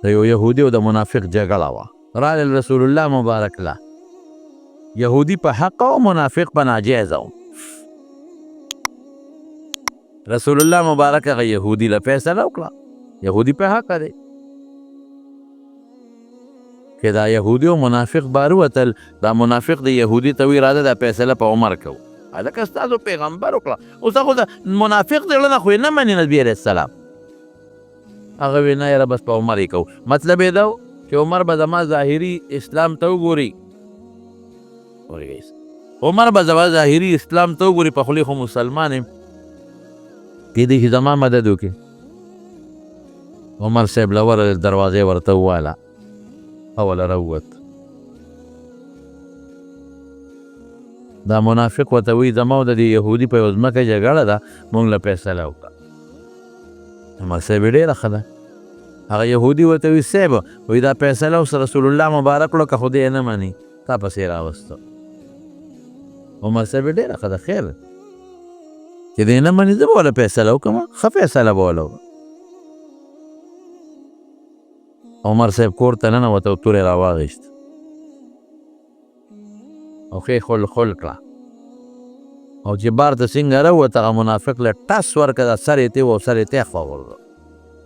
د یو یهودي او د منافق جګړه وه. راغلل رسول الله مبارک له. یهودي په حق او منافق په ناجایز و. رسول الله مبارک هغه یهودي له فیصله وکړه، یهودي په حق دی. که دا یهودي او منافق بار وتل، دا منافق د یهودي ته وی راځه دا فیصله په عمر کوو. هلکه ستاسو پیغمبر وکړه، اوس خو د منافق د زړه نه خو یې نه مني نبي علیه السلام. هغه وی نه یاره بس په عمر یې کوو. مطلب یې دا و چې عمر به زما ظاهري اسلام ته وګوري، عمر به زما ظاهري اسلام ته وګوري، په خولې خو مسلمان یم، کېدای شي زما مدد وکړي. عمر صاحب له ورغلل، دروازه یې ورته وواله او له راووت. دا منافق ورته وایي زما او د دې یهودي په یوه ځمکه جګړه ده، موږ له فیصله وکړه. عمر صاحب یې ډېره ښه ده. هغه یهودي ورته وایي صاحب وایي دا فیصله اوس رسول الله مبارک کړو، که خو دی یې نه مني تا پسې راوستو. عمر صاحب یې ډېره ښه ده، خیر چې دی نه مني زه به وله فیصله وکړم، ښه فیصله به وله وکړم. عمر صاحب کور ته ننوت او توره یې راواخیست او ښې خل خل کړه، او چې بار ته څنګه راووت هغه منافق له ټس ورکړه، دا سر یې تې و او سر یې تې خوا وغورځاوه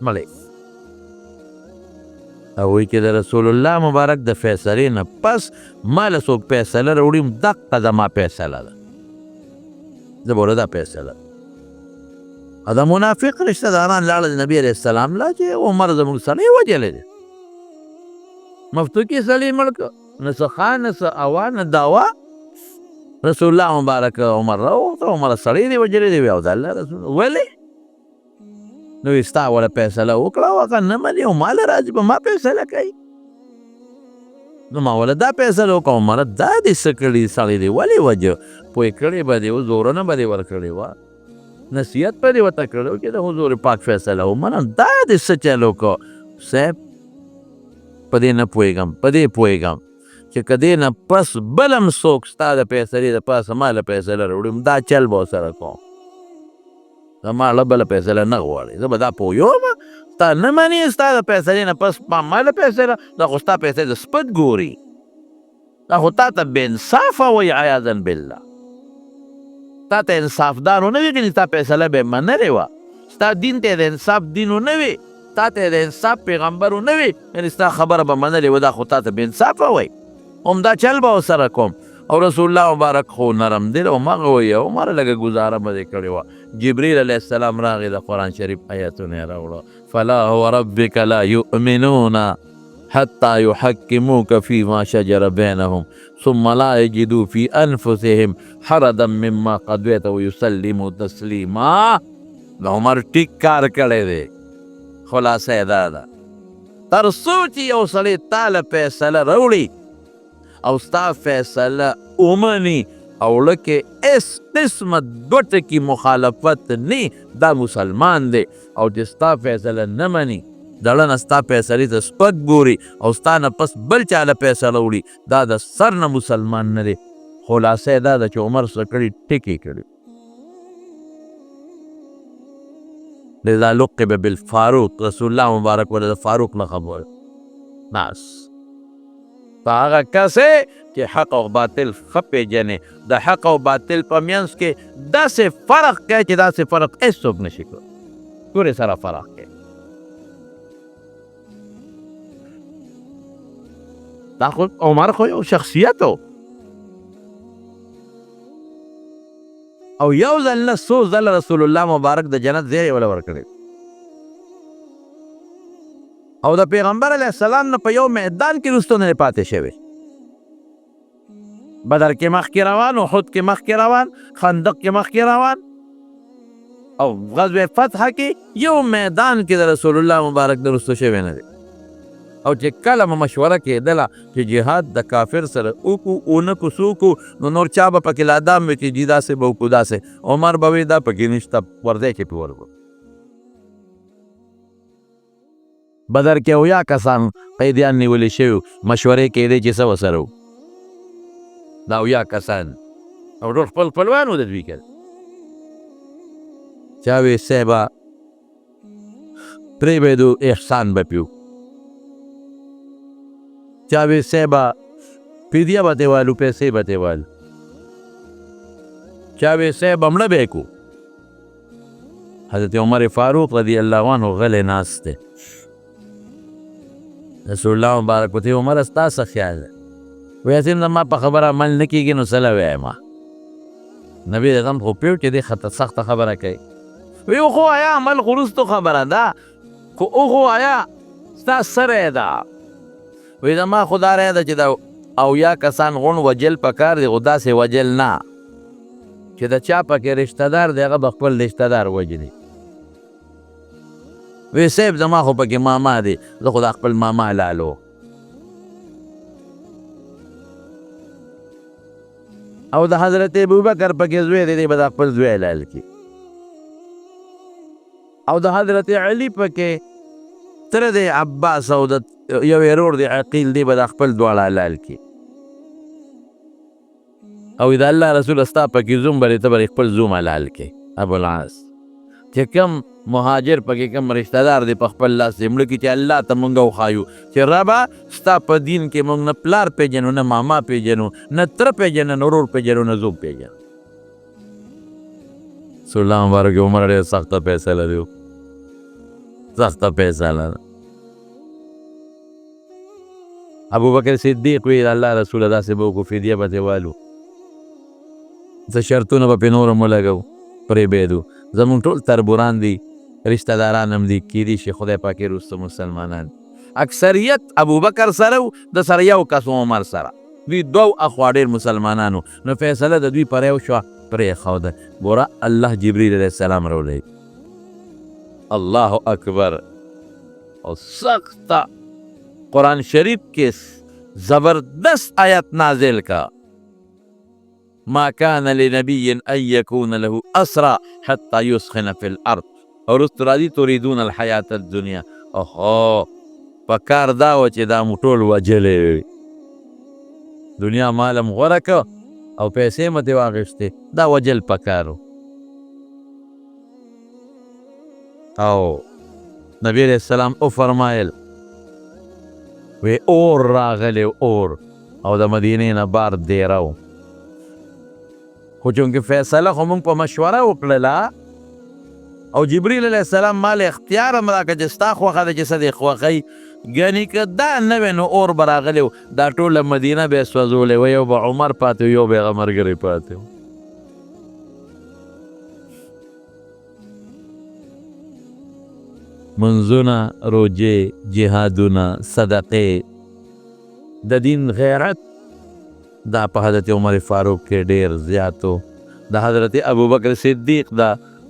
مړی. او وایي چې د رسول الله مبارک د فیصلې نه پس ما له څوک فیصله راوړي هم دقه زما فیصله ده، زه به ورته دا فیصله. او د منافق رشته داران لاړل نبي علیه السلام لا چې عمر زموږ سړی وژلی دی، مفتوکې سړی مړ کړ، نه څه ښه نه څه اوا نه دوا. رسول الله مبارک عمر راوغوښته، عمر سړی دی وژلی دی، او د الله رسول ولې؟ نو یې ستا وله فیصله وکړه او هغه نه مني او ما له راځي په ما فیصله کوي، نو ما وله دا فیصله وکړه. عمره دا دې څه کړي، سړی دې ولې وژه؟ پوه کړی به دې و، زورونه به دې ورکړې وه، نصیحت به دې ورته کړی و چې د حضور پاک فیصله ومنه، دا دې څه چل وکړو؟ صاحب په دې نه پوهېږم، په دې پوهېږم چې که دې نه پس بل هم څوک ستا د فیصلې د پاسه ما له فیصله راوړي، دا چل به ورسره کوم، زما له بله فیصله نه غواړي، زه به دا پوهیوم ستا نه مني، ستا د فیصلې نه پس ما له فیصله، دا خو ستا فیصلې ته سپک ګوري، دا خو تا ته بې انصافه وایي، عیاذا بالله، تا ته انصافدار ونه وي، ګنې ستا فیصله به یې منلې وه، ستا دین ته یې د انصاف دین ونه وي، تا ته یې د انصاف پیغمبر ونه وي، یعنې ستا خبره به منلې وه، دا خو تا ته بې انصافه وایي، همدا چل به ورسره کوم. او رسول الله مبارک خو نرم دل او مغه وایي، عمر لږه ګزاره به دې کړې وه. جبریل علیه السلام راغی، د قرآن شریف آیتونه یې راوړه، فلا وربک لا یؤمنون حتى يحكموك فيما شجر بينهم ثم لا يجدوا في أنفسهم حرجا مما قضيت ويسلموا تسليما. د عمر ټیک کار کړی دی. خلاصه یې دا ده، تر څو چې یو سړی تا له فیصله راوړي او ستا فیصله ومني او لکه هېڅ قسمه دوه ټکي مخالفت نه، دا مسلمان دی. او چې ستا فیصله نه مني، دړه نه ستا فیصلې ته سپک ګوري او ستا نه پس بل چا له فیصله وړي، دا د سر نه مسلمان نه دی. خلاصه یې دا ده چې عمر څه کړي، ټیک یې کړي. لذا لقب بالفاروق، رسول الله مبارک وله د فاروق لقب ورکړ. بس په هغه کس چې حق او باطل ښه پېژنې، د حق او باطل په منځ کې داسې فرق کوي چې داسې فرق هېڅوک نه شي کولی، تورې سره فرق کوي. دا خو عمر خو یو شخصیت و، او یو ځل نه څو ځله رسول الله مبارک د جنت زیری وله ورکړی، او د پیغمبر علیه السلام نه په یو میدان کې وروسته نه پاتې شوی. بدر کې مخکې روان، احد کې مخکې روان، خندق کې مخکې روان، او غزوه فتح کې یو میدان کې د رسول الله مبارک نه وروسته شوی نه دی. او چې کله به مشوره کېدله چې جهاد د کافر سره وکړو ونه کړو څه وکړو، نو نور چا به پکې لا دام وي چې جي داسې به وکړو داسې، عمر به وي دا پکې نشته، ورځئ چې پرې ورکړو. بدر کې 70 کسان قیدیان نیول شوي وو، مشورې کېدې چې څه ورسره وکړو. دا 70 کسان او ټول خپل خپلوان وو د دوی. که چا وی صاحبه پرې به دو احسان به پرې وکړو، چا وی صاحبه فدیه به ترې والو، پیسې به ترې والو. چا وی صاحبه مړه به یې کړو. حضرت عمر فاروق رضی الله عنه غلی ناست دی. رسول الله مبارک ورته عمر ستا څه خیال دی؟ وایي هسې زما په خبره عمل نه کېږي نو څه له وایم؟ نبي علیه خو پوه چې دې سخته خبره کوي. وی خو آیا عمل خو وروستو خبره ده، خو وخو آیا ستا څه رایه ده؟ وی زما خو دا رایه ده چې دا 70 کسان غون وجل پکار دي، خو داسې وجل نه چې د چا پکې رشته دار دی هغه به خپل رشته دار وژني. وی صاحب زما خو پکې ماما دی، زه خو دا خپل ماما لالو. او د حضرت ابوبکر پکې زوی دی، دی به دا خپل زوی لال کړي. او د حضرت علي پکې تره دی عباس او د یو ورور دی عقیل دی، به دا خپل دواړه حلال کړي. او د الله رسول ستا پکې زوم به دی، ته به خپل زوم حلال کړې. ابوالعاص چې کوم مهاجر پکې کوم رشته دار دی په خپل لاس یې مړه کړي، چې الله ته مونږ وښایو چې ربه ستا په دین کې مونږ نه پلار پېژنو، نه ماما پېژنو، نه تره پېژنو، نه ورور پېژنو، نه زوم پېژنو. رسول الله مبارک عمر ډېره سخته فیصله دی، سخته فیصله ده. ابوبکر صدیق وی الله رسول داسې به وکړو، فدیه به ترې والو، څه شرطونه به پرې نور هم ولګوو، پرې به یې دو. زموږ ټول تربوران دي، رشته داران هم دي، کیدی شي خدای پاک یې وروسته مسلمانان. اکثریت ابوبکر سره و، د سره یو کس و عمر سره، دوی دوو اخوا ډېر مسلمانان وو. نو فیصله د دوی پرې وشوه، پرېښوده. ګوره الله جبریل علیه السلام راولېږه. الله اکبر. او سخته قرآن شریف کې زبردست آیت نازل کا، ما كان لنبي أن يكون له أسرى حتى يسخن في الأرض. او وروسته راځي تريدون الحياة الدنيا. اوهو، په کار دا و چې دا مو ټول وژلی وي، دنیا مال هم غوره که او پیسې مو ترې واخیستې، دا وژل پکار و. او نبی علیه السلام وفرمایل وی اور راغلی اور، او د مدینې نه بار دیره و. خو چونکې فیصله خو مونږ په مشوره وکړله، او جبریل علیه السلام مال اختیار هم راکړه چې ستا خوښه ده چې څه دې خوښوي، ګنې که دا نه وی نو اور به راغلی و، دا ټوله مدینه به یې سوځولې وه، یو به عمر پاتې و، یو به هغه ملګری پاتې و. منځونه، روژې، جهادونه، صدقې، د دین غیرت دا په حضرت عمر فاروق کې ډېر زیات و. د حضرت ابوبکر صدیق د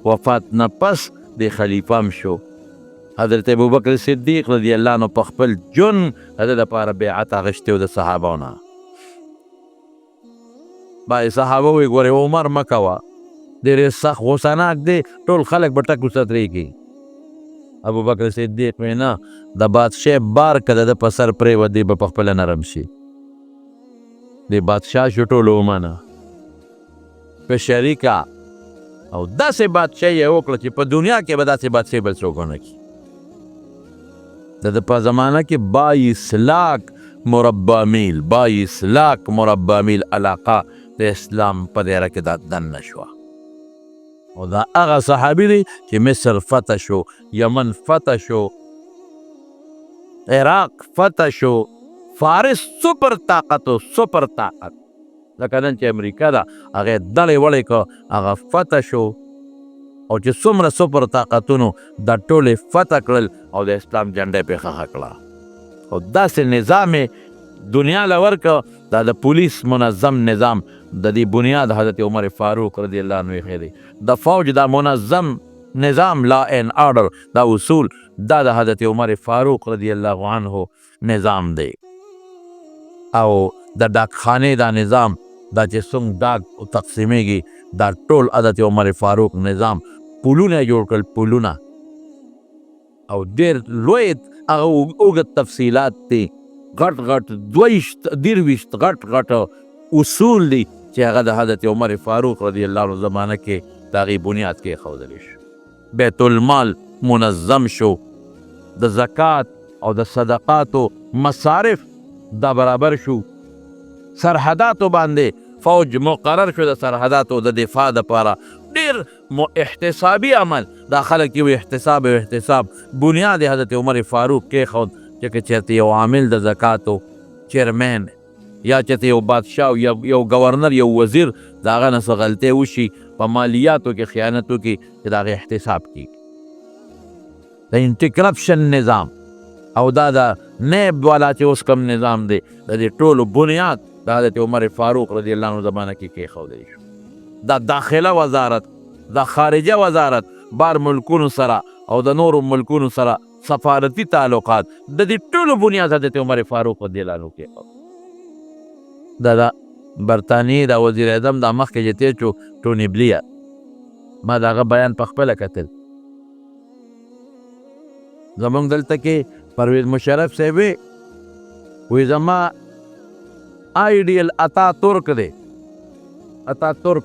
وفات نه پس د خلیفه هم شو. حضرت ابوبکر صدیق رضی الله عنه په خپل ژوند د ده دپاره بیعت اخیستی و د صحابو نه. بعضې صحابه وایي ګورې عمر مه کوه، ډېر سخت غوسه ناک دی، ټول خلک به ټک ورسره ترې کړي. ابوبکر صدیق وایي نه، د بادشاه بار که د ده په سر پرېوت دی به په خپله نرم شي. دی بادشاه شو، ټولو ومنه په شریکه، او داسې بادشاهي یې وکړه چې په دنیا کې به داسې بادشاهي بل څوک ونه کړي. د ده په زمانه کې 22 لاک مربع میل، 22 لاک مربع میل علاقه د اسلام په دایره کې دا دننه شوه. او دا هغه صحابي دی چې مصر فتح شو، یمن فتح شو، عراق فتح شو، فارس سپر طاقت و، سپر طاقت لکه نن چې امریکا ده هغې دړې وړې که هغه فتح شو، او چې څومره سپر طاقتونو دا ټولې فتح کړل او د اسلام جنډه یې پرې ښخه کړه. او داسې نظام یې دنیا له ورکړ، دا د پولیس منظم نظام د دې بنیاد حضرت عمر فاروق رضی الله عنه ایښی دی. د فوج دا منظم نظام، لا اینډ آرډر، دا اصول دا د حضرت عمر فاروق رضی الله عنه نظام دی. او د ډاکخانې دا نظام، دا چې څنګه ډاک تقسیمېږي، دا ټول حضرت عمر فاروق نظام. پولونه یې جوړ کړل، پولونه، او ډېر لوی هغه اوږد تفصیلات دي، غټ غټ 22 23 غټ غټ اصول دي چې هغه د حضرت عمر فاروق رضی الله عنه زمانه کې د هغې بنیاد کېښودل شو. بیت المال منظم شو، د زکات او د صدقاتو مصارف دا برابر شو. سرحداتو باندې فوج مقرر شو د سرحداتو د دفاع دپاره. ډېر احتسابي عمل، دا خلک یو احتساب او احتساب بنیاد حضرت عمر فاروق کېښود چې که چېرته یو عامل د زکاتو چیرمن یا چېرته یو بادشاه یا یو گورنر یو وزیر د هغه نه څه غلطۍ وشي، په مالیاتو کې خیانت وکړي، چې د هغې احتساب کېږي. د انټي کرپشن نظام او دا د نیب والا چې اوس کوم نظام دی، د دې ټولو بنیاد د حضرت عمر فاروق رضی الله عنه زمانه کې کېښودل شو. دا داخله وزارت، دا خارجه وزارت، بار ملکونو سره او د نورو ملکونو سره سفارتي تعلقات، د دې ټولو بنیاد حضرت عمر فاروق رضی الله عنه کېښود. دا د برتانیې د وزیر اعظم دا مخکې چې تېر شو ټوني بلیر، ما د هغه بیان په خپله کتل. زمونږ دلته کې پرویز مشرف صاحب وی زما آیډیل عطا ترک دی، عطا ترک.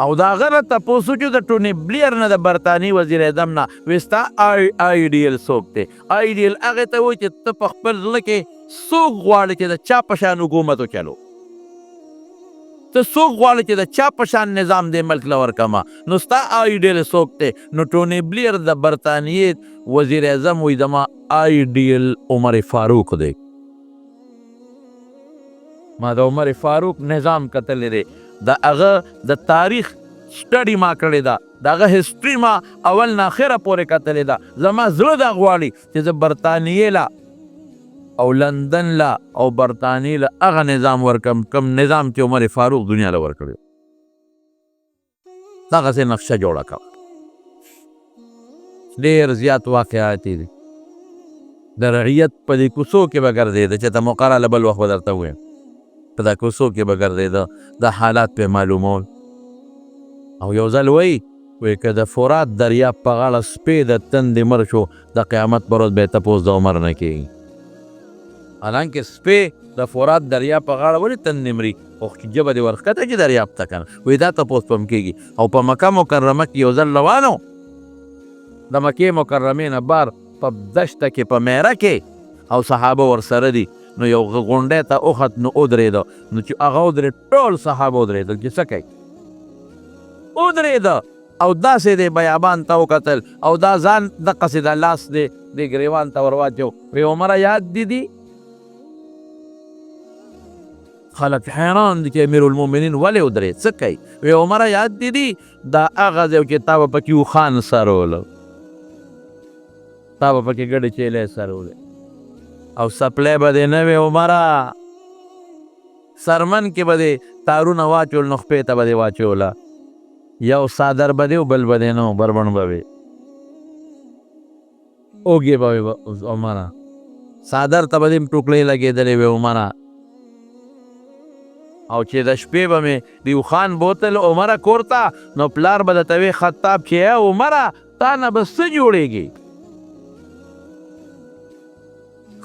او دا هغه نه تپوس وکړو د ټوني بلیر نه، د برتانیې وزیر اعظم نه، وی ستا آیډیل څوک دی؟ آیډیل هغې ته وایي چې ته په خپل زړه کې څوک غواړې چې د چا په شان حکومت وچلو، ته څوک غواړې چې د چا په شان نظام دې ملک له ورکمه، نو ستا آیډیل څوک دی؟ نو ټوني بلیر د برتانیې وزیر اعظم وایي زما آیډیل عمر فاروق دی. ما د عمر فاروق نظام کتلی دی، د هغه د تاریخ سټډي ما کړې ده، د هغه هسټري ما اول نه اخره پورې کتلې ده. زما زړه دا غواړي چې زه برتانیې له او لندن له او برتانیې له هغه نظام ورکم کوم نظام چې عمر فاروق دنیا له ورکړی. دغسې نقشه جوړه کړه. ډېر زیات واقعات دي. د رعیت په دې کوڅو کې به ګرځېده چې ته موقع راله بل وخت به درته ووایم، په دا کوڅو کې به ګرځېده، د حالات پرې معلومول. او یو ځل وایي وایي که د فرات دریاب په غاړه سپی د تندې مړ شو، د قیامت پر ورځ به یې تپوس د عمر نه کېږي. حالانکه سپی د فرات دریاب په غاړه ولې تندې مري، خو ژبه دې ورښکته چې دریاب ته که نه، وایي دا تپوس به هم کېږي. او په مکه مکرمه کې یو ځل روان و، د مکې مکرمې نه بار په دشته کې په میره کې، او صحابه ورسره دي، نو یو غونډۍ ته وخت نو ودرېده. نو چې هغه ودرېد ټول صحابه ودرېدل چې څه کوي، ودرېده او داسې دی بیابان ته وکتل او دا ځان دقسې دا لاس دی دې ګریوان ته ور واچو، وی عمره یاد دي دي؟ خلک حیران دي چې امیرالمؤمنین ولې ودرېد، څه کوي؟ وی عمره یاد دي دي؟ دا هغه ځای چې تا به پکې اوښان سرولو، تا به پکې ګډې چیلې سرولې او سپلی به دې نه وې عمره، سرمن کې به دې تارونه واچول نو خپې ته به دې واچوله، یو څادر به دې و بل به دې نه و، بربنډ به وې، اوږې به وې عمره، څادر ته به دې هم ټوکلۍ لګېدلې وې عمره. او چې د شپې به مې د اوښان بوتل عمره کور ته، نو پلار به درته وې خطاب چې ای عمره تا نه به څه جوړېږي؟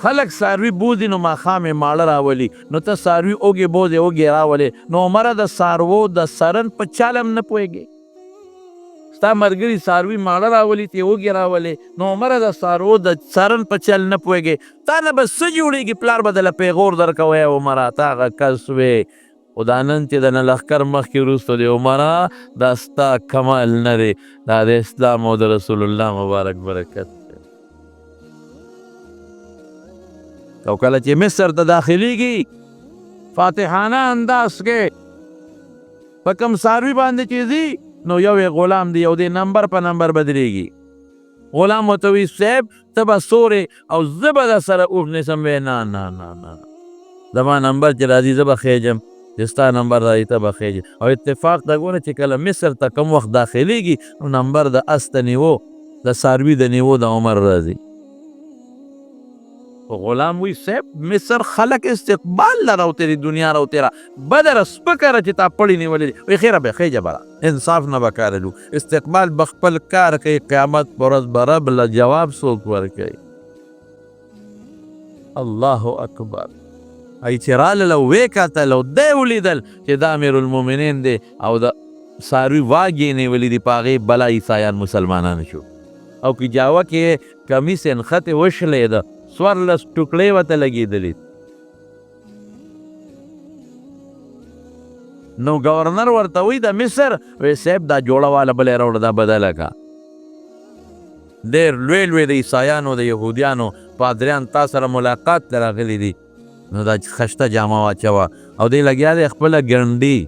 خلک څاروي بوځي نو ماښام یې ماړه راولي، نو ته څاروي اوږې بوځې اوږې راولې، نو عمره د څاروو د سرن په چال هم نه پوهېږې؟ ستا ملګري څاروي ماړه راولي ته یې اوږې راولې، نو عمره د څاروو د سرن په چل نه پوهېږې، تا نه به څه جوړېږي؟ پلار به درله پیغور درکوی عمره، ته هغه کس وې، خو دا نن چې د نه لښکر مخکې وروسته دی عمره، دا ستا کمال نه دی، دا د اسلام او د رسول الله مبارک برکت دی. او کله چې مصر ته داخليږي فاتحانه انداز کې په کوم څاروي باندې چې ځي، نو یو یې غلام دی، یو دی نمبر په نمبر بدلېږي. غلام ورته وایي صاحب ته به سورې او زه به در سره اوښ نیسم. وایي نه نه نه نه، زما نمبر چې راځي زه به خېژم، چې ستا نمبر راځي ته به خېژې. او اتفاق ته ګوره چې کله مصر ته کوم وخت داخلېږي نو نمبر د اس د نیو، د څاروي د نیو د عمر راځي. غلام وی صاحب مصر خلک استقبال له راوتې دي، دنیا راوتې را بده را سپکه را چې تا پړې نیولې دي. وی خیره به خېجه به را انصاف نه به کارلو، استقبال به خپل کار کوي، قیامت پر ورځ به رب له جواب څوک ورکوي. الله اکبر. ای چې رالل او ویې کتل او دی ولیدل چې دا امیرالمؤمنین دی او د څاروي واګې یې نیولې دي، په هغې بلا عیسایان مسلمانان شو. او که جاوه کې یې کمیس یې نښتې وشلېده، 14 ټوکړې ورته لګېدلې. نو گورنر ورته وی د مصر، وی صاحب دا جوړه والا بلې راوړه، دا بدله کا. ډېر لوی لوی د عیسایانو د یهودیانو پادریان تا سره ملاقات ته راغلي دي. نو دا خشته جامه واچوه او دی لګیا دی خپله ګنډي.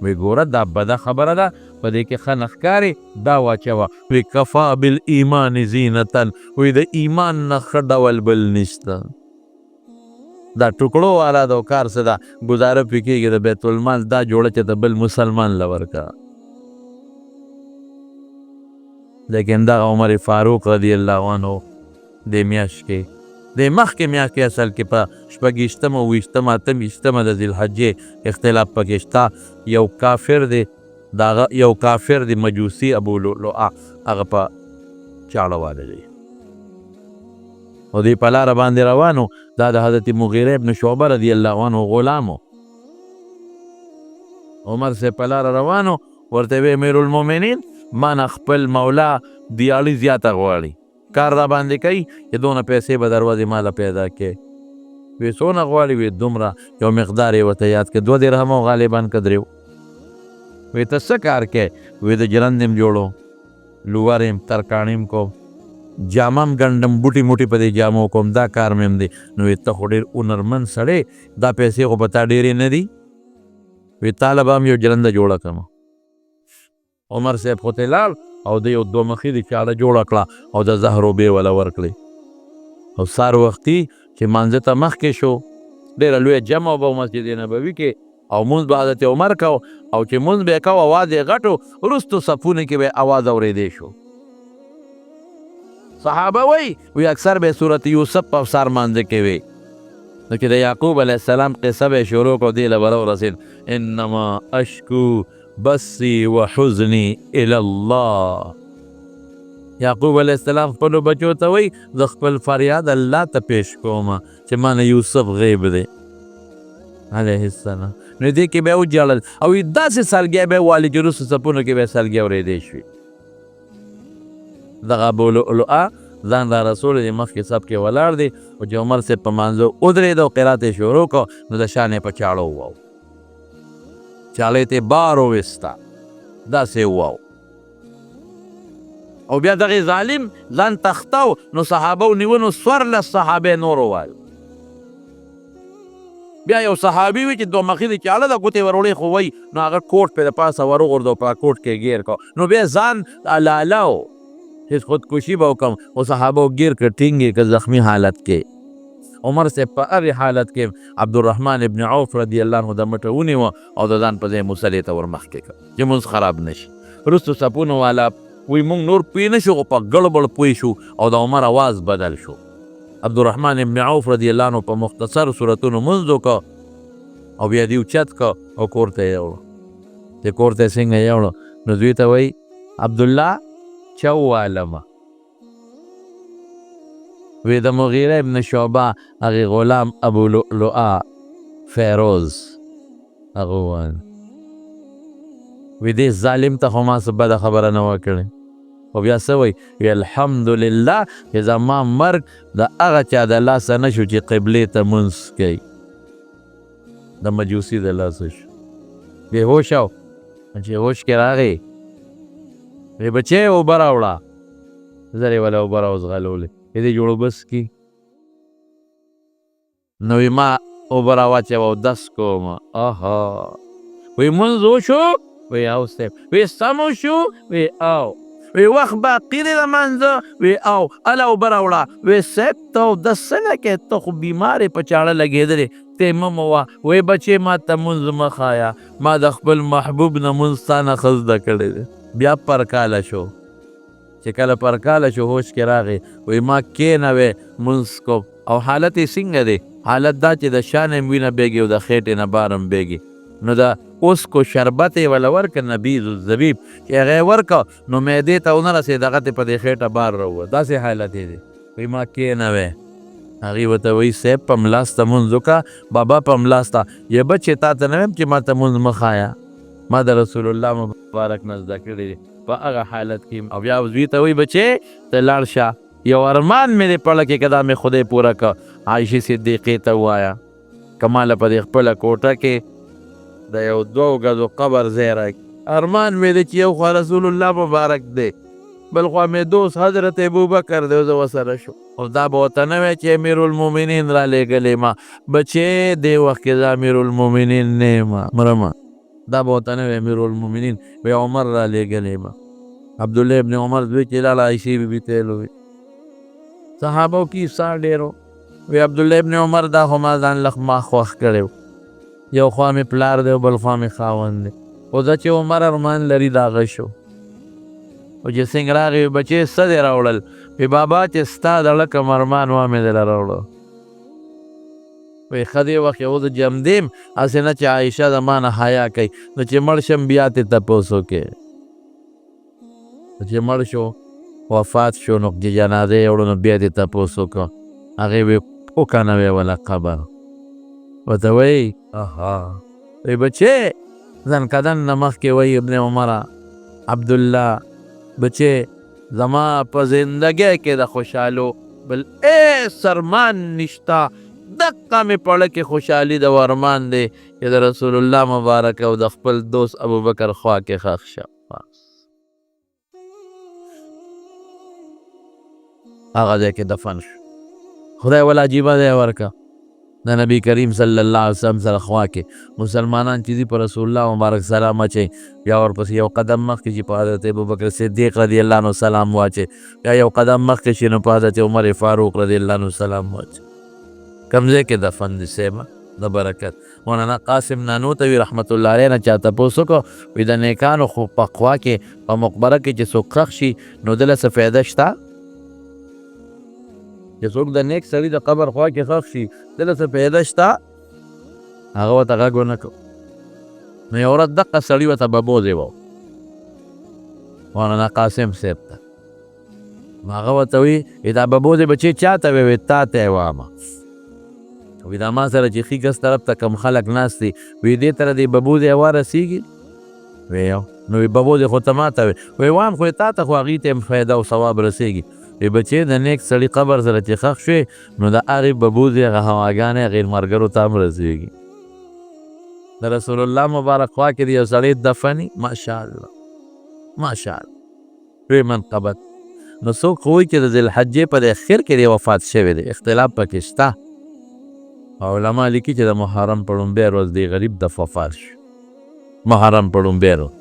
وی ګوره دا بده خبره ده، په دې کې ښه نه ښکاري، دا واچوه. وی کفا بالایمان زینتا، وی د ایمان نه ښه ډول بل نشته. دا ټوکړو والا د کار څه ده، ګزاره پې کېږي د بیت المال دا جوړه چې د بل مسلمان له ورکړه. لیکن دغه عمر فاروق رضی الله عنه دې میاشت کې، دې مخکې میاشت کې اصل کې په شپږویشتمه، اوویشتمه، اتهویشتمه د ذوالحجې اختلاف پکې شته. یو کافر دی، داغه یو کافر دی مجوسی ابو لؤلؤه، هغه په چاړه واله دی او دی په لاره باندې روانو. دا د حضرت مغیره ابن شعبه رضی الله عنه غلام و. عمر صاحب په لاره روانو، ورته وی امیر المؤمنین ما نه خپل مولا دیاړي زیاته غواړي، کار را باندې کوي چې دونه پیسې به دروازې ماله پیدا کړي. وی څونه غواړي؟ وی دومره، یو مقدار یې ورته یاد کړ، 2 درهمه غالباً که 3. وی ته څه کار کوې؟ وی د ژرندې م جوړو، لوور یم، ترکاڼي م کوم، جامه م ګنډم، بوټي موټي په دې جامو کوم، دا کار مې هم دی. نو وی ته خو ډېر هنرمند سړی، دا پیسې خو په تا ډېرې نه دي. وی تا له به هم یو ژرنده جوړه کړم. عمر صاحب خو ته لاړ او د یو دوه مخي د چاړه جوړه کړه او د زهر اوبې وله ورکړې. او سهار وختي چې مانځه ته مخکې شو، ډېره لویه جمع به مسجد نبوي کې، او مونځ به حضرت عمر کو، او چې مونځ به یې کو اواز یې غټ و، وروستو صفونو کې به یې اواز اورېدی شو. صحابه وایي وی اکثر به سورت یوسف په سهار مانځه کې وي. نو چې د یعقوب علیه السلام قصه به یې شروع کړه، دې له به راورسېد، انما اشکو بثي وحزني الی الله. یعقوب علیه السلام خپلو بچو ته وایي زه خپل فریاد الله ته پیش کوم چې ما نه یوسف غیب دی علیه السلام. نو دې کې به یې وژړل او داسې سلګی به یې والي چې وروسته صفونو کې به یې سلګی اورېدی شوې. دغه ابو لؤلؤه ځان را رسولی دی، مخکې صف کې ولاړ دی، او چې عمر صاحب په مانځه ودرېد او قرات یې شروع کړ، نو د شا نه یې په چاړه وواو، چاړې ته یې بار وویسته، داسې یې وواو. او بیا دغې ظالم ځان تختاو، نو صحابه ونیوه، نو 14 صحابه نور وویل. بیا یو صحابي وي چې دوه مخي د چاړه د ګوتې وروړې خو وایي، نو هغه کوټ پرې د پاسه وروغورځو، په کوټ کې ګیر کړ، نو بیا ځان لاله و، هېڅ خودکشي به وکړم، خو صحابه ګیر کړ، ټینګ یې کړ زخمي حالت کې. عمر صاحب په هغې حالت کې عبدالرحمن ابن عوف رضی الله عنه د مټه ونیوه او د ځان په ځای مصلې ته ورمخکې کړ چې مونځ خراب نه شي. وروسته صفونو والا وایي مونږ نور پوه نه شو، خو په ګړبړ پوه شو او د عمر اواز بدل شو. عبدالرحمن ابن عوف رضی الله عنه په مختصر صورتونو مونځ وکړ او بیا دې اوچت کړ او کور ته یې یوړو. چې کور ته یې څنګه یوړو، نو دوی ته وایي عبدالله چا ووالمه؟ وی د مغیره ابن شعبه هغې غلام ابو لؤلؤه فیروز هغه وویل. وی دې ظالم ته خو ما څه بده خبره نه وه کړې، خو بیا څه وایي؟ وی الحمدلله چې زما مرګ د هغه چا د لاسه نه شو چې قبلې ته مونځ کوي، د مجوسي د لاسه شو. بې هوشه و، چې هوش کې راغی وی بچی اوبه راوړه، زر یې وله اوبه راوځغلولې، دې جوړ اوبه څکي. نو وی ما اوبه راواچوه اودس کوم. آها، وی مونځ وشو؟ وی او صاحب. وی سم وشو؟ وی او. وی وخت باقي دی د مانځه؟ وی او. هله اوبه راوړه. وی صاحب ته اودس څنګه کوې، ته خو بیمار یې، په چاړه لګېدلې، تیمم ووه. وی بچې ما ته مونځ مه ښایه، ما د خپل محبوب نه مونځ ستا نه ښه زده کړی دی. بیا پرکاله شو، چې کله پرکاله شو هوش کې راغی، وی ما کښېنوی مونځ کوم. او حالت یې څنګه دی؟ حالت دا چې د شا نه هم وینه بهږي او د خېټې نه بار هم بهږي. نو د اوسکو شربت یې وله ورکړه، نبیذ الزبیب چې هغه یې ورکړه، نو معدې ته ونه رسېد، هغه ته په دې خېټه بار راووت. داسې حالت یې دی. وایي ما کښېنوی. هغې ورته وایي صاحب په ملاسته مونځ وکړه، بابا په ملاسته. یې بچې تا ته نه وایم چې ما ته مونځ مه ښایه، ما د رسول الله مبارک نه زده کړی دی. په هغه حالت کې او بیا زوی ته وایي بچې ته لاړ شه یو ارمان مې دی په زړه کې، که دا مې خدای پوره که. عایشې صدیقې ته ووایه که ماله په دې خپله کوټه کې د یو دوو ګزو قبر ځای راکړي. ارمان مې دی چې یو خوا رسول الله مبارک دی، بل خوا مې دوست حضرت ابوبکر دی، زه ورسره شو. او دا به ورته نه وای چې امیرالمؤمنین را لېږلی ما، بچې دې وخت کې زه امیرالمؤمنین نه یم، مرمه. دا به ورته نه وای امیرالمؤمنین، وی عمر را لېږلی ما. عبدالله ابن عمر زوی چې لاړه عایشې بي بي ته یې وویل. صحابو کې ایثار ډېر و. وی عبدالله ابن عمر دا خو ما ځان له ما خوښ کړی و، یو خوا مې پلار دی او بل خوا مې خاوند دی، خو زه چې عمر ارمان لري دا غه شو. او چې څنګه راغی وی بچې څه دې راوړل؟ وی بابا چې ستا د زړه کوم ارمان وه مې دله راوړو. وی ښه دې وخت یو زه جمدیم، هسې نه چې عایشه زما نه حیا کوي، نو چې مړ شم بیا ترې تپوس وکړې. چې مړ شو وفات شو، نو چې جنازه یې وړو نو بیا دې تپوس وکړو. هغې وی وکنه وی وله قبر ورته وایي اها. وی بچې ځان کدن نه مخکې وایي ابن عمره عبدالله بچې زما په زندګۍ کې د خوشحالو بل هېڅ ارمان نشته، دقه مې په زړه کې خوشحالي د ارمان دی چې د رسول الله مبارک او د خپل دوست ابوبکر خوا کې ښخ شم. هغه ځای کې دفن شو. خدای ولا عجیبه ځای ورکه د نبی کریم صلی الله علیه وسلم سره خوا کې مسلمانان چې ځي په رسول الله مبارک سلام اچوي، بیا ورپسې یو قدم مخکې چې په حضرت ابوبکر صدیق رضی الله عنه سلام واچوي، بیا یو قدم مخکې شي نو په حضرت عمر فاروق رضی الله عنه سلام واچوي. کوم ځای کې دفن دي صاحب د برکت. مولانا قاسم نانوتوي رحمت الله علیه نه چا تپوس وکړو، وایي د نیکانو خو په خوا کې په مقبره کې چې څوک ښخ شي نو دله څه فایده شته؟ چې څوک د نیک سړي د قبر خوا کې ښخ شي دله څه فایده شته؟ هغه ورته غږ ونه کړ. نو یو ورځ دقه سړي ورته ببوزې وو مولانا قاسم صاحب ته، نو هغه ورته وایي دا ببوزې بچې چا ته وې؟ وایي تا ته یې وامه. وایي دا ما سره چې ښي ګس طرف ته کوم خلک ناست دي، وایي دې ته دې ببوزې هوا رسېږي؟ وایي یو. نو وایي ببوزې خو ته ما ته وې. وایي وام خو یې تا ته، خو هغوی ته هم فایده او ثواب رسېږي. وایي بچې د نیک سړي قبر سره چې ښخ شوې نو د هغې ببوزې هغه هواګانې هغې ملګرو ته هم رسېږي. د رسول الله مبارک خوا کې د یو سړی دفني، ماشاءالله ماشاءالله، لوی منقبت. نو څوک خو وایي چې د ذوالحجې په دې اخر کې دی وفات شوی دی، اختلاف پکې شته. او علما لیکي چې د محرم په لومبۍ ورځ دی غریب د وفات شو، محرم په لومبۍ ورځ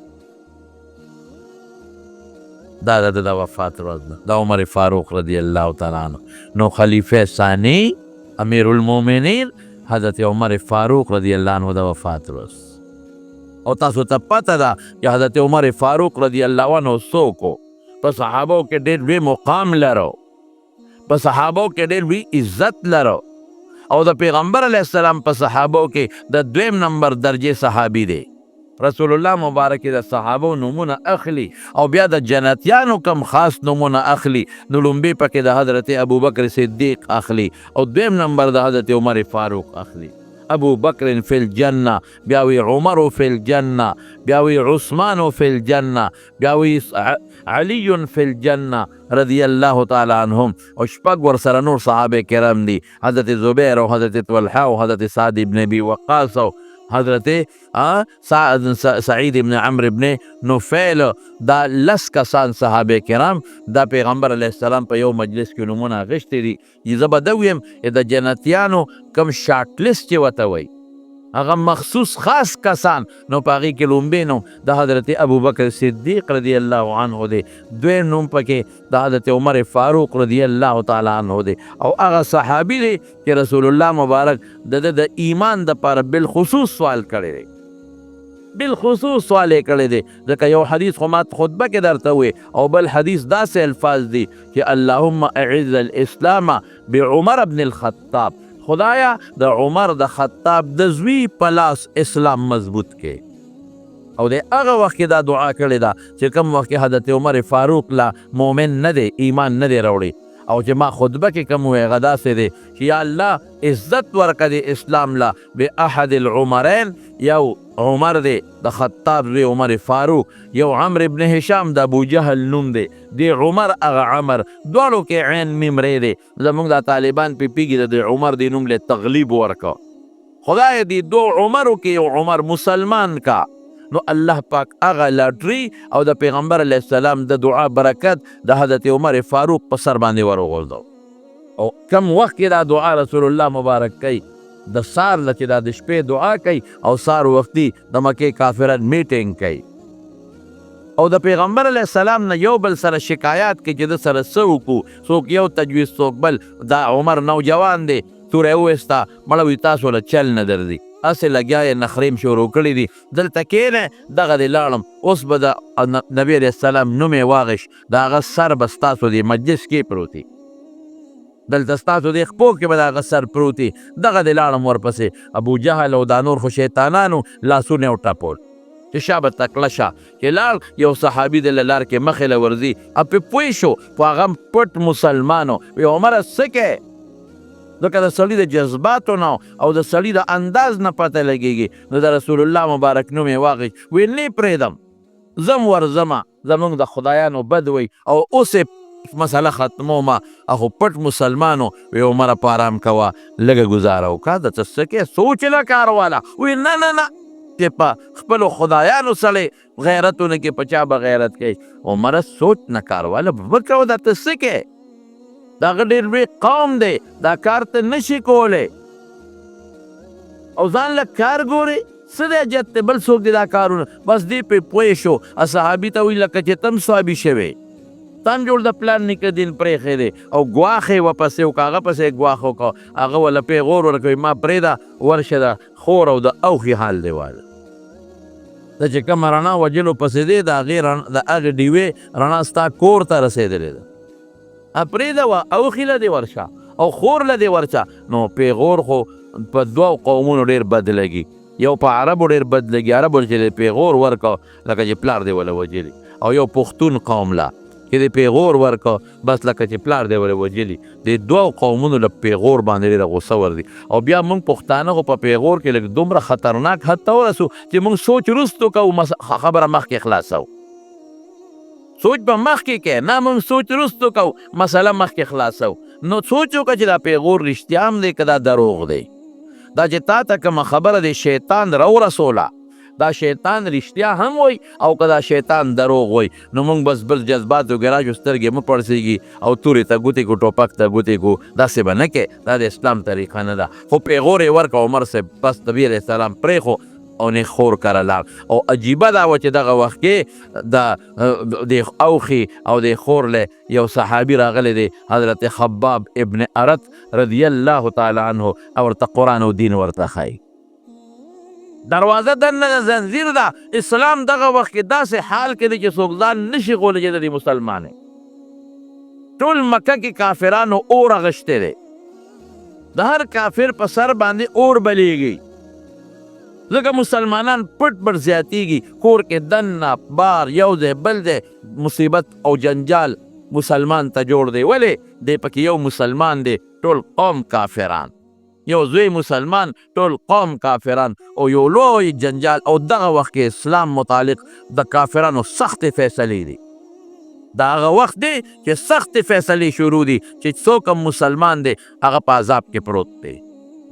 دا د ده د وفات ورځ ده، د عمر فاروق رضی الله تعالی عنه. نو خلیفه ثانی امیر المؤمنین حضرت عمر فاروق رضی الله عنه د وفات ورځ. او تاسو ته پته ده چې حضرت عمر فاروق رضی الله عنه څوک و؟ په صحابو کې ډېر لوی مقام لرو، په صحابو کې ډېر لوی عزت لرو، او د پیغمبر علیه السلام په صحابو کې د دویم نمبر درجې صحابي دی. رسول الله مبارک د صحابو نومونه اخلي او بیا د جنتیانو کم خاص نومونه اخلي، نو لومبی پکې د حضرت ابوبکر صدیق اخلي او دویم نمبر د حضرت عمر فاروق اخلي. ابو بکر فی الجنه، بیا وی عمر فی الجنه، بیا وی عثمان فی الجنه، بیا وی علی فی الجنه رضی الله تعالی عنهم. او شپږ ورسره نور صحابه کرام دي، حضرت زبیر او حضرت طلحه او حضرت سعد ابن ابي وقاص او حضرت سعید ابن عمرو ابن نفیل. دا لس کسان صحابه کرام دا پیغمبر علیه السلام په یو مجلس کې نومونه اخیستي دي. زه به دا ویم چې د جنتیانو کوم شارټ لیست چې ورته وایي هغه مخصوص خاص کسان، نو په هغې کې لومبی نوم د حضرت ابوبکر صدیق رضی الله عنه دی، دویم نوم پکې د حضرت عمر فاروق رضی الله تعالی عنه دی، او هغه صحابي دی چې رسول الله مبارک د ده د ایمان دپاره بالخصوص سوال کړی دی، بالخصوص سوال یې کړی دی. ځکه یو حدیث خو ما خطبه کې درته ووی، او بل حدیث داسې الفاظ دي چې اللهم اعز الاسلام بعمر بن الخطاب، خدایا د عمر د خطاب د زوی په لاس اسلام مضبوط کې. او د هغه وخت کې دا دعا کړې ده چې کوم وخت کې حضرت عمر فاروق لا مؤمن نه دی، ایمان نه دی راوړی، او چې ما خطبه کې کوم ووی هغه داسې دی چې یا الله عزت ورکړه د اسلام لا باحد العمرین، یو عمر دی د خطاب زوی عمر فاروق، یو عمرو ابن هشام د ابو جهل نوم دی، دی عمر هغه عمر، دواړو کې عین میم ری دی. زمونږ دا طالبان پې پیږي د دې عمر دی نوم له تغلیب ورکا. خدای دې دو عمرو کې یو عمر مسلمان کا. نو الله پاک هغه لاټري او د پیغمبر علیه السلام د دعا برکت د حضرت عمر فاروق په سر باندې وروغورځو. او کم وخت کې دا دعا رسول الله مبارک کوي، د سار له چې دا د شپې دعا کوي او سار وختي د مکې کافران میټینګ کوي او د پیغمبر علیه السلام نه یو بل سره شکایات کوي چې د سره څه وکړو، څوک یو تجویز څوک بل. دا عمر نوجوان دی، توره یې وویسته، مړه وي تاسو له چل نه درځي، هسې لګیا یې نخرې م شروع کړي دي، دلته کښېنئ، دغه دی لاړم، اوس به د نبي علیه السلام نوم یې واخیست، د هغه سر به ستاسو دې مجلس کې پروت وي، دلته ستاسو دې خپو کې به د هغه سر پروت وي، دغه دی لاړم ورپسې. ابو جهل او دا نور خو شیطانانو لاسونه یې وټپول چې شابه تکړه شه. چې لاړ یو صحابي د له لار کې مخې له ورځي، پې پوه شو، خو هغه هم پټ مسلمان و، وی عمره څه کوې؟ ځکه د سړي د جذباتو نه او د سړي د انداز نه پته لګېږي. نو د رسول الله مبارک نوم یې واخیست، وی نه یې پرېږدم، ځم ورځمه، زمونږ د خدایانو بد وی او اوس یې مسله ختمومه. خو پټ مسلمان و، وی عمره په آرام کوه، لږه ګزاره وکړه، د ته څه کوې، سوچ له کار واله. وی نه نه نه، چې په خپلو خدایانو سړی غیرت ونه کړي په چا به غیرت کوي؟ عمره سوچ نه کار واله وکړه، دا ته څه کوې، دا هغه ډېر لوی قوم دی، دا کار ته نشي کولی او ځان له کار ګورې، څه دی حاجت دی، بل څوک دی دا کارونه. بس دی پې پوه شو، صحابي ته وایي لکه چې ته هم صحابي شوې، ته هم جوړ د پلان نیکه دین پرېښی دی، او ګواښ یې ورپسې وکړ، هغه پسې یې ګواښ وکړ، هغه ورله پېغور ورکوي، ما پرېږده ورشه د خور او د اوښي حال دی واله. ته چې کومه رڼا وژلو پسې دی، د هغې رڼا، د هغې ډیوې رڼا ستا کور ته رسېدلې ده، پرېږده وه اوښي له دې ورشه او خور له دې ورشه. نو پېغور خو په دوو قومونو ډېر بد لګي، یو په عربو ډېر بد لګي، عربو چې د پېغور ورکړ لکه چې پلار دې وله وژلي، او یو پښتون قوم له چې د پېغور ورکړ بس لکه چې پلار دې وله وژلي. د دوو قومونو له پېغور باندې ډېره غوسه ورځي. او بیا موږ پښتانه خو په پېغور کې لږ دومره خطرناک حد ته ورسو چې موږ سوچ وروستو کوو، خبره مخکې خلاصوو. سوچ به مخکې کې نه، موږ سوچ وروستو کوو، مسله مخکې خلاصوو. نو سوچ وکړه چې دا پېغور رښتیا هم دی که دا دروغ دی، دا چې تا ته کومه خبره دی شیطان راورسوله، دا شیطان رښتیا هم وایي او که دا شیطان دروغ وایي. نو موږ بس بل جذباتو کې راشو، سترګې مه پړسېږي او تورې ته ګوتې کو، ټوپک ته ګوتې کو، داسې به نه کې، دا د اسلام طریقه نه ده. خو پېغور یې ورکړ عمر صاحب، بس نبي علیه السلام پرېښو او نه خور کره لاړ. او عجیبه دا وه چې دغه وخت کې د دې اوښي او دې خور له یو صحابي راغلی دی، حضرت خباب ابن ارت رضی الله تعالی عنه، او ورته قرآن او دین ورته ښایي. دروازه دننه ده، زنځیر ده. اسلام دغه وخت کې داسې حال کې دی چې څوک ځان نشي غولی چې د دې مسلمان دی. ټول مکه کې کافرانو اور اغشتی دی، د هر کافر په سر باندې اور بلیږي، ځکه مسلمانان پټ پټ زیاتیږي، کور کې دننه بار یو ځای بل ځای مصیبت او جنجال مسلمان ته جوړ دی. ولې دی پکې یو مسلمان دی، ټول قوم کافران، یو زوی مسلمان، ټول قوم کافران، او یو لوی جنجال. او دغه وخت کې اسلام متعلق د کافرانو سختې فیصلې دي. دا هغه وخت دی چې سختې فیصلې شروع دي چې څوک هم مسلمان دی هغه په عذاب کې پروت دی.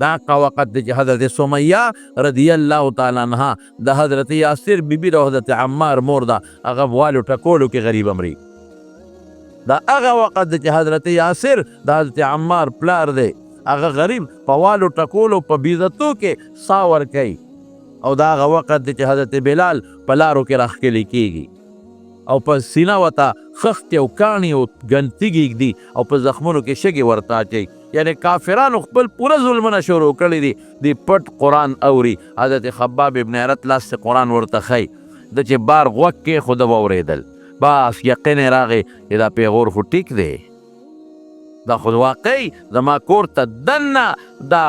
دا هغه وخت دی چې حضرت سمیه رضی الله تعالی عنها د حضرت یاسر بیبي د حضرت عمار مور ده، هغه والو ټکولو کې غریب مري. دا هغه وخت دی چې حضرت یاسر د حضرت عمار پلار دی، هغه غریب په والو ټکولو په بیزتو کې سا ورکوي. او دا هغه وخت دی چې حضرت بلال په لارو کې راښکلی کیږي او په سینه ورته خښتې او کاڼي او ګنتیږي ږدي او په زخمونو کې شګې ورته اچوي. یعنې کافرانو خپل پوره ظلمونه شروع کړي دي. دی پټ قرآن اوري، حضرت خباب ابن ارت لاس ته قرآن ورته ښیي، ده چې بار غوږ کېښود واورېدل، بس یقین یې راغی چې دا پیغور خو ټیک دی، دا خو واقعي زما کور ته دننه دا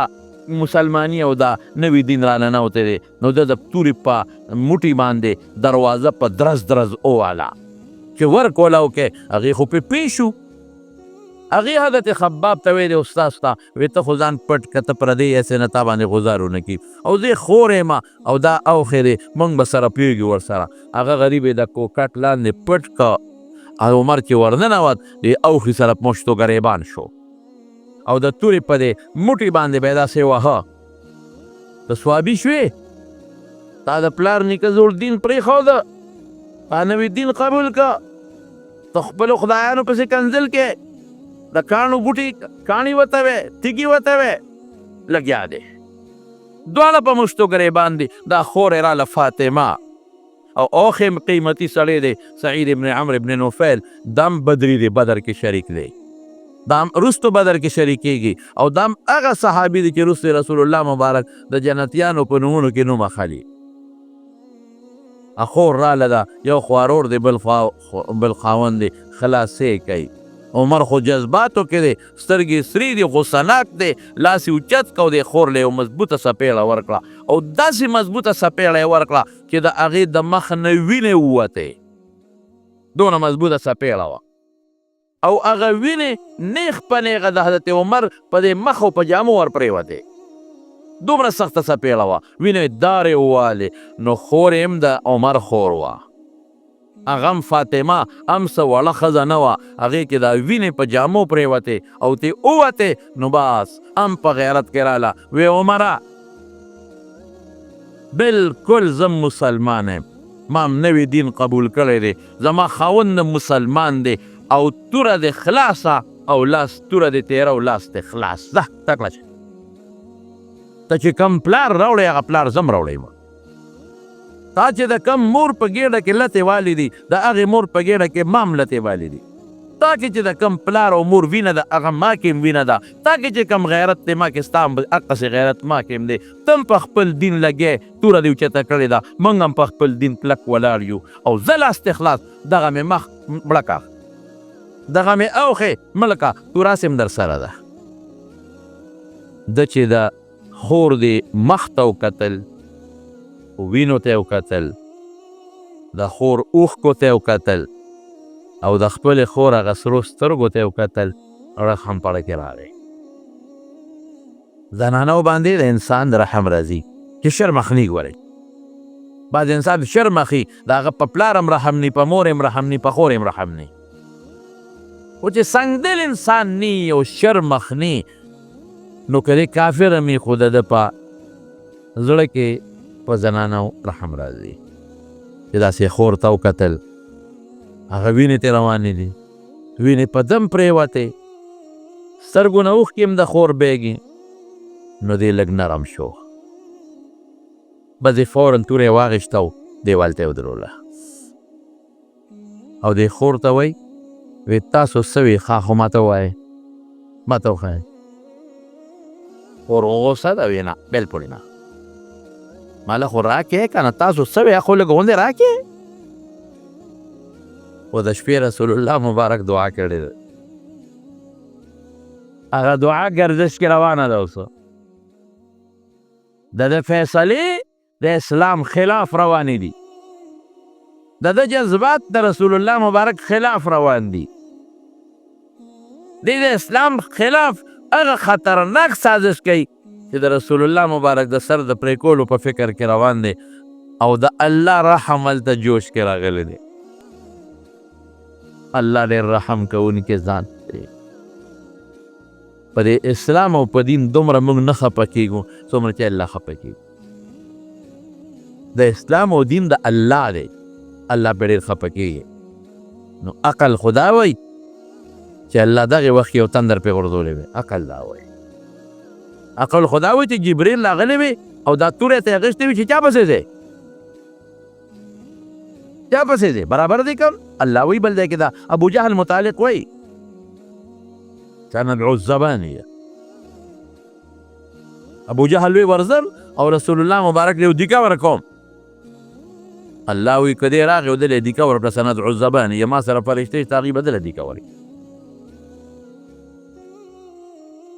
مسلمانی او دا نوی دین را ننوتی دی. نو ده د تورې په موټي باندې دروازه په درز درز وواله چې ور کولاو کې، هغې خو پې پوه شو. هغې حضرت خباب ته ویلې، استاد ته وی ته خو ځان پټ که، ته پردی یې، هسې نه تا باندې غزار ونه کړي، او زه یې خور یم او دا اوښی دی، موږ به سره پوهېږو ورسره. هغه غریب یې د کوکټ لاندې پټ که، او عمر چې ورننوت د اوښي سره په مشتو ګریبان شو، او د تورې په دې موټي باندې به یې داسې وهه. ته صوابي شوې، تا د پلار نیکه زوړ دین پرېښوده، تا نوی دین قبول که، ته خپلو خدایانو پسې کنځل کې، د کاڼو بوټي کاڼي ورته وې، تیږې ورته وې، لګیا دی. دواړه په مشتو ګریبان دي. دا خور یې راله فاطمه، او اوښ یې قیمتي سړی دی سعید ابن عمرو ابن نفیل، دم بدري دی، بدر کې شریک دی، دام رستو بدر کې شریکېږي، او دام هغه صحابي دی چې رستو رسول الله مبارک د جنتیانو په نومونو کې نوم اخلي. خور راله ده، یو خوارور دی، بل خاوند دی، خلاصې کوي. عمر خو جذباتو کې دی، سترګې سرې دي، غوسه ناک دی، لاس یې اوچت کړ او دې خور له یو مضبوطه څپېړه ورکړه، او داسې مضبوطه څپېړه یې ورکړه چې د هغې د مخ نه وینې ووتې، دونه مضبوطه څپېړه وه، او هغه وینې نیغ په نیغه د حضرت عمر په دې مخ او په جامو ور پرېوتې، دومره سخته څپېړه وه، وینې دارې ووالې. نو خور یې هم د عمر خور وه، هغه هم فاطمه هم څه وړه ښځه نه وه، هغې کې دا وینې په جامو پرېوتې او ترې ووتې، نو بس هم په غیرت کې راله، وی عمره بالکل زه مسلمان یم، ما هم نوی دین قبول کړی دی، زما خاوند هم مسلمان دی، او توره دې خلاصه او لاس توره دې تېره او لاس دې خلاص ده، تکړه شه، ته چې کوم پلار راوړی هغه پلار زه هم راوړی یم، تا چې د کوم مور په ګېډه کې لتې والې دي د هغې مور په ګېډه کې ما هم لتې والې دي، تا کې چې د کوم پلار او مور وینه ده هغه ما کې هم وینه ده، تا کې چې کوم غیرت دی ما کې ستا هم هغسې غیرت ما کې هم دی، ته هم په خپل دین لګې توره دې اوچته کړې ده، موږ هم په خپل دین کلک ولاړ یو، او زه لاس دې خلاص، دغه مې مخ مړه که، دغه مې اوښې مړه که، توره هسې هم در سره ده. ده چې د خور دې مخ ته وکتل، وینو ته وکتل، د خور اوښکو ته وکتل، او د خپلې خور هغه سرو سترګو ته وکتل، رحم پړه کې راغی. زنانو باندې د انسان د رحم راځي چې شرمخني ګورئ، بعض انسان شرمخي، د هغه په پلار هم رحم نی، په مور هم رحم نی، په خور هم رحم نی، خو چې سنګدل انسان نی او شرمخني، نو که دی کافر هم وي خو د ده په زړه کې په زنانو رحم راځي. چې داسې خور ته وکتل، هغه وینې ترې روانې دي، وینې په دم پرېوتې، سترګو نه اوښکې هم د خور بهږي، نو دی لږ نرم شو، بس یې فوراً توره یې واخیسته او دیوال ته یې ودروله، او دې خور ته وایي، وی تاسو څه وی، ښه خو ماته ووایئ، ماته وښایئ. خور غوسه ده، وی نه بلکل نه، ماله خو راکې که نه، تاسو څه وی، خو لږ غوندې راکې. خو د شپې رسول الله مبارک دعا کړې ده، هغه دعا ګرځش کې روانه ده. اوس د ده فیصلې د اسلام خلاف روانې دي، د ده جذبات د رسول الله مبارک خلاف روان دي، دی د اسلام خلاف هغه خطرناک سازش کوي چې د رسول الله مبارک د سر د پرې کولو په فکر کې روان دی، او د الله رحم هلته جوش کې راغلی دی. الله ډېر رحم کوونکی ذات دی. په دې اسلام او په دین دومره موږ نه خفه کېږو څومره چې الله خفه کېږي. د اسلام او دین د الله دی، الله پرې ډېر خفه کېږي. نو عقل خدا وایي چې الله دغې وخت یو تندر پرې غورځولی وي، عقل دا وایي، عقل خدا وایي چې جبریل راغلی وي او دا توره ته یې اخیستې وي چې چا پسې ځې، چا پسې ځې، برابر دی کم الله وایي. بل ځای کې دا ابو جهل متعلق وایي سندعو الزبانیه، ابو جهل وی ورځم او رسول الله مبارک له دیکا ورکوم. الله وی که دی راغی او دله دیکا ورکړه، سندعو الزبانیه، ما سره فرشتې شته هغوی به دله دیکا ورکړي.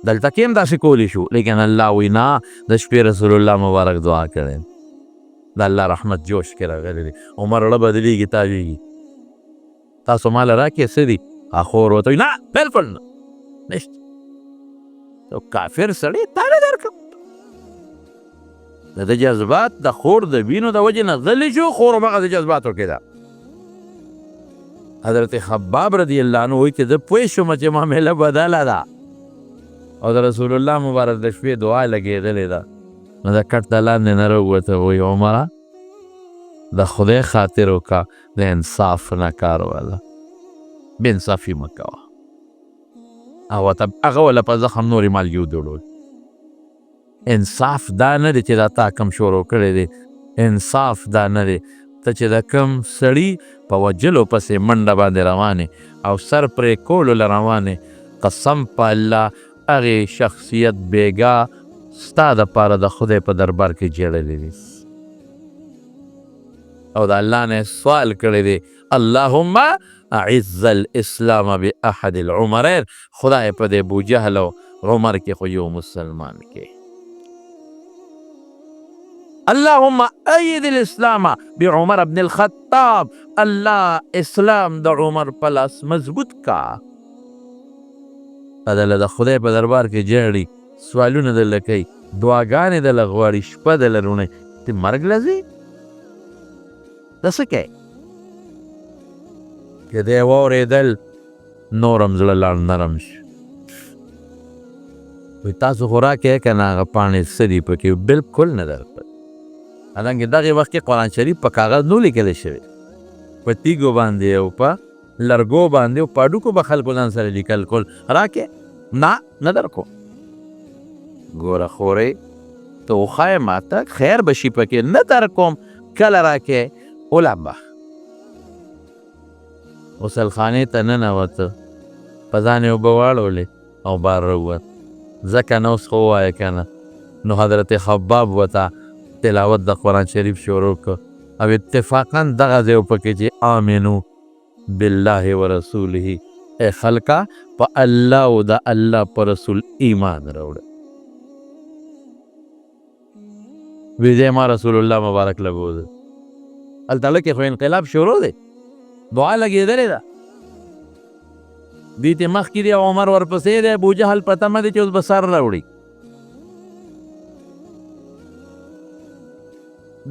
دلته کې هم داسې کولی شو، لیکن الله وی نه، د شپې رسول الله مبارک دعا کړې، د الله رحمت جوش کې راغلی دی. عمر ړه بدلېږي، تاویږي، تاسو ماله راکې څه دي؟ خور ورته وایي نه، بلکل نه. نشته. یو کافر سړی تا نه درکم. د جذبات د خور د وینو د وجې نه غلی شو، خور همغه د جذباتو کې ده. حضرت خباب رضی الله عنه وایي چې زه پوه شوم چې معامله بدله ده او د رسول الله مبارک د شپې دعا لګېدلې ده. نو د کټ د لاندې نه راووته، وایي عمره د خدای خاطر وکړه، د انصاف نه کار واله، بې انصافي مه کوه. هغه ته هغه وله په زخم نورې مالګې ودوړول. انصاف دا نه دی چې دا تا کم شروع کړی دی، انصاف دا نه دی ته چې د کم سړي په وجلو پسې منډه باندې روانې او سر پرې کولو له روانې، قسم په الله هغې شخصیت بېګا ستا دپاره د خدای په دربار کې جړلې دي او د الله نه سوال کړی دی، اللهم اعز الاسلام باحد العمرین، خدای په دې ابوجهل او عمر کې خو یو مسلمان کې. اللهم اید الاسلام بعمر ابن الخطاب، الله اسلام د عمر په لاس مضبوط کا. دله د خدای په دربار کې جړي، سوالونه دله کوي، دعاګانې دله غواړي، شپه دله روڼوي، ته مرګ له ځې دا څه کوې؟ چې دی واورېدل نور هم زړه لاړ نرم شو. وایي تاسو خو راکړئ که نه هغه پاڼې څه دي پکې؟ بالکل نه درکړل. حالانکه دغې وخت کې قرآن شریف په کاغذ نو لیکل شوی، په تیږو باندې او په لرګو باندې او په هډوکو به خلکو ځان سره لیکل کول. راکې نه، نه درکو. ګوره خورې ته وښایه ماته، خیر به شي پکې، نه درکوم، کله راکې؟ ولامبه. غسلخانې ته ننوته، په ځان یې اوبه واړولې او بار راووت. ځکه نه اوس خو ووایه که نه. نو حضرت خباب ورته تلاوت د قرآن شریف شروع کړ او اتفاقا دغه ځای پکې چې آمنو بالله ورسوله، ای خلکه په الله او د الله په رسول ایمان راوړئ. ویزه ما رسول الله مبارک لګوده. هلته لکه خو انقلاب شروع دی، دعا لګېدلې ده، دوی ته مخکې دی او عمر ورپسې دی، ابوجهل په تمه دی چې اوس به سر راوړي.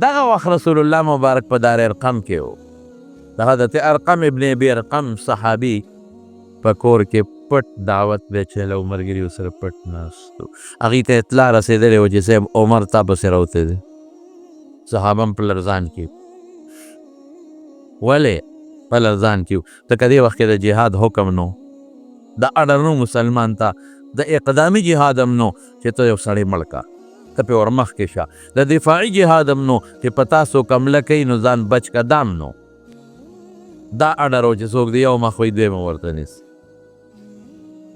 دغه وخت رسول الله مبارک په دار ارقم کې و. د حضرت ارقم ابن ابي ارقم صحابي په کور کې پټ دعوت به چلو، ملګري سره پټ ناست وو. هغې ته اطلاع رسېدلې وه چې صاحب عمر تا پسې راوتی دی. صحابه هم په لرزان کې، ولې په لرزان کې؟ ځکه دې وخت کې د جهاد حکم نو، د اډر نو مسلمان ته، د اقدامي جهاد هم نو چې ته یو سړی مړ کا، ته پې ورمخکې شه، د دفاعي جهاد هم نو چې په تا څوک حمله کوي نو ځان بچ که، دا هم نو. دا اډر و چې څوک د یو مخ وي دوی مه ورته نیسي،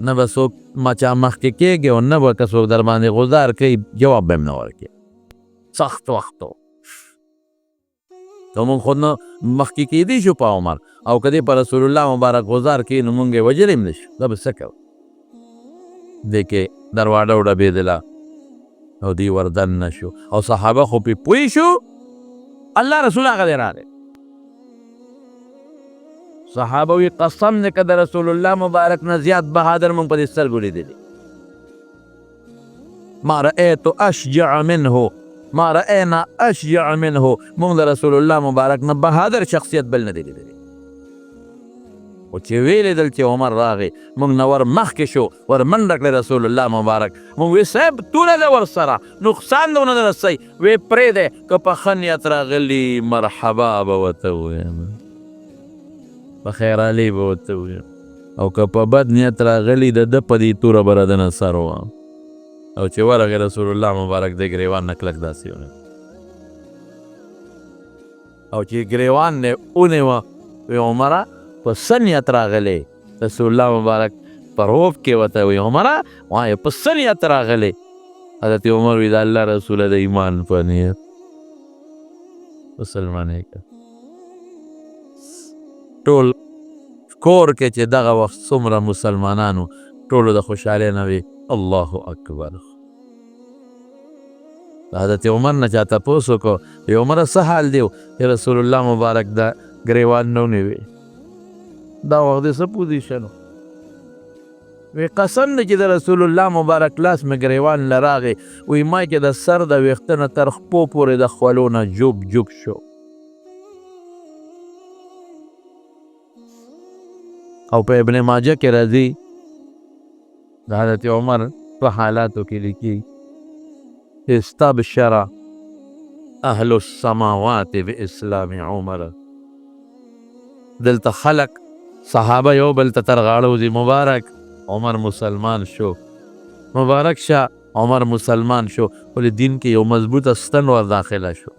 نه به څوک مچا مخکې کېږي او نه به که څوک در باندې غزار کوي جواب به هم نه ورکوي. سخت وخت و. نو موږ خو نه مخکې کېدی شو په عمر، او که دې په رسول الله مبارک غزار کوي نو موږ یې وژلی هم نه شو، دا به څه کوو؟ دې کې درواډه وډبېدله او دی وردن نه شو او صحابه خو پې پوه شو الله رسول هغه دی راغی. صحابه وی قسم دی که د رسول الله مبارک نه زیات بهادر موږ په دې سترګو لیدلی. ما رأیت اشجع منه، ما رأینا اشجع منه، موږ د رسول الله مبارک نه بهادر شخصیت بل نه دی لیدلی. او چې ویې لیدل چې عمر راغی، موږ نه ور مخکې شو، ور منډه کړې رسول الله مبارک. موږ وی صاحب توره ده ورسره، نقصان ده ونه رسوي. وی پرېږدی، که په ښه نیت راغلي مرحبا به ورته ووایم، په خیرالي به ورته ووایم، او که په بد نیت راغلي د ده په دې توره به ردنه سر وم. او چې ورغی رسول الله مبارک د ګریوان نه کلک داسې ونیو، او چې ګریوان نه ونیوه وی عمره په څه نیت راغلی؟ رسول الله مبارک په روب کې ورته وی عمره وایه په څه نیت راغلی؟ حضرت عمر وی د الله رسوله د ایمان په نیت مسلمان یې کړ. ټول کور کې چې دغه وخت څومره مسلمانانو ټولو د خوشحالۍ نه وی الله اکبر. حضرت عمر نه چا تپوس وکړو وی عمره څه حال دی؟ چې رسول الله مبارک د ګریوان نه ونیوی. دا وخت دې څه پوزیشن و؟ وی قسم دی چې د رسول الله مبارک لاس مې ګریوان له راغی، وی ما چې د سر د ویښته نه تر خپو پورې د خولو نه جوب جوب شو. او په ابن ماجه کې راځي د حضرت عمر په حالاتو کې لیکي استبشر اهل السماوات باسلام عمر. دلته خلق صحابه یو بل ته تر غاړه وځي، مبارک عمر مسلمان شو، مبارک شه عمر مسلمان شو، ولې دین کې یو مضبوطه ستن ور داخله شو.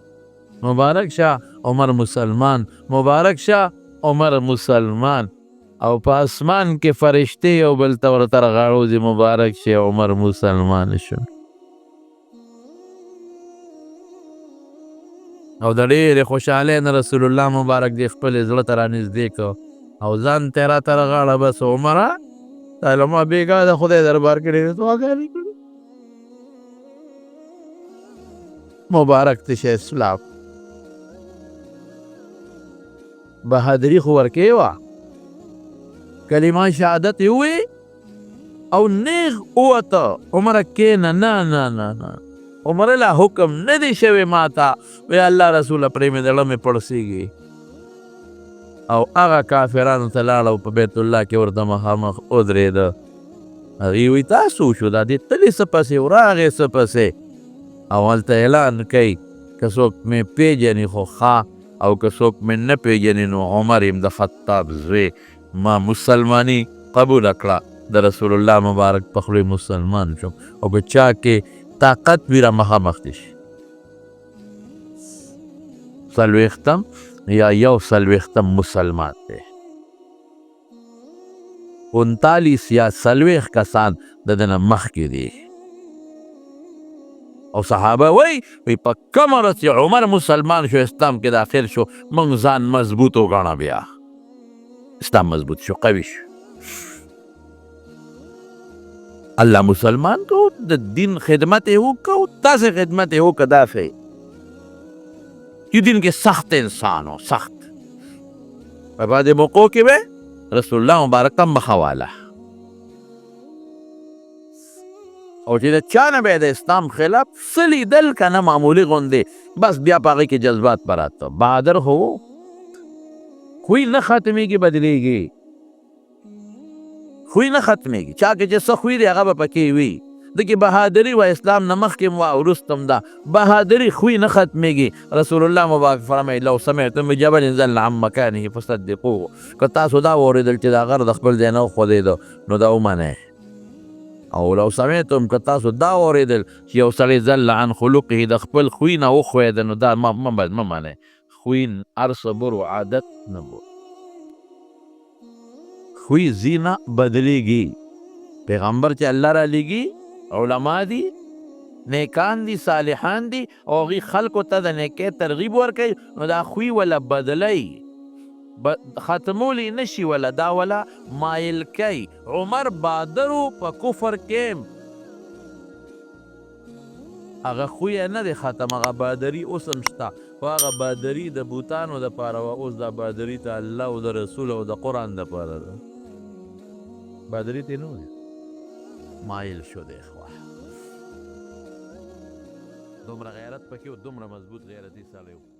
مبارک شه عمر مسلمان، مبارک شه عمر مسلمان. او په اسمان کې فرشتې یو بل ته ور تر غاړه وځي، مبارک شه عمر مسلمان شو. او د ډېرې خوشحالۍ نه رسول الله مبارک دې خپل زړه ته رانږدې کړ او ځان ته یې راته غاړه، بس عمره تا له ما بېګا د خدای دربار کې ډېرې دعاګانې کړې، مبارک دې شه اسلام. بهادري خو ورکې وه، کلمه شهادت یې وویې او نیغ ووته. عمره کښېنه، نه نه نه نه عمره لا حکم نه دی شوی ما ته. وی الله رسوله پرې مې زړه مې پړسېږي. او هغه کافرانو ته لاړ او په بیت الله کې ورته مخامخ ودرېده. هغوی وی تاسو شو دا دې تلې څه پسې وراغې څه پسې، او هلته اعلان کوي که څوک مې پېژني خو ښه، او که څوک مې نه پېژني نو عمر یم د خطاب زوی، ما مسلماني قبوله کړه، د رسول الله مبارک په خولې مسلمان شوم. او که چا کې طاقت وي را مخامخ دې شي. څلوېښتم یا یو څلوېښتم مسلمان دی، 39 یا 40 کسان د ده نه مخکې دي. او صحابه وایي وی په کومه ورځ چې عمر مسلمان شو، اسلام کې داخل شو، موږ ځان مضبوط وګڼه، بیا اسلام مضبوط شو، قوي شو. الله مسلمان کو، د دین خدمت یې وکړو، داسې خدمت یې وکړه داسې چې دین کې سخت انسان و، سخت. په بعضې موقعو کې به رسول الله مبارک ته مخه واله، او چې د چا نه به د اسلام خلاف څه لیدل که نه معمولي غوندې، بس بیا په هغې کې جذبات به راته. بهادر خو خوی نه ختمېږي، بدلېږي، خوی نه ختمېږي. چا کې چې څه خوی دی هغه به پکې وي. ده کې بهادري وه، اسلام نه مخکې هم وه، وروسته هم ده بهادري، خوی نه ختمېږي. رسول الله مبارک فرمایي لو سمعتم بجبل زل عن مکانه فصدقوه، که تاسو دا واورېدل چې دا غر د خپل ځای نه وښودېده نو دا ومنئ. او لو سمعتم که تاسو دا واورېدل چې یو سړی زل عن خلقه د خپل خوی نه وښویده نو دا مه منئ. خوی هر څه برو عادت نه برو، خوی ځینه بدلېږي. پیغمبر چې الله را لېږي علما دي، نیکان دي، صالحان دي، او هغوی خلکو ته د نیکۍ ترغیب ورکوي، نو دا خوی وله بدلوي، ختمولی نه شي وله، دا وله مایل کوي. عمر بادر و په کفر کې، هغه خوی یې نه دی ختم، هغه بادري اوس هم شته، خو هغه بادري د بوتانو دپاره وه، اوس دا بادري ته الله او د رسول او د قرآن دپاره ده. بادري ته نه وایي، مایل شو دی. خوا دومره غیرت پکې و، دومره مضبوط غیرتي سړی و.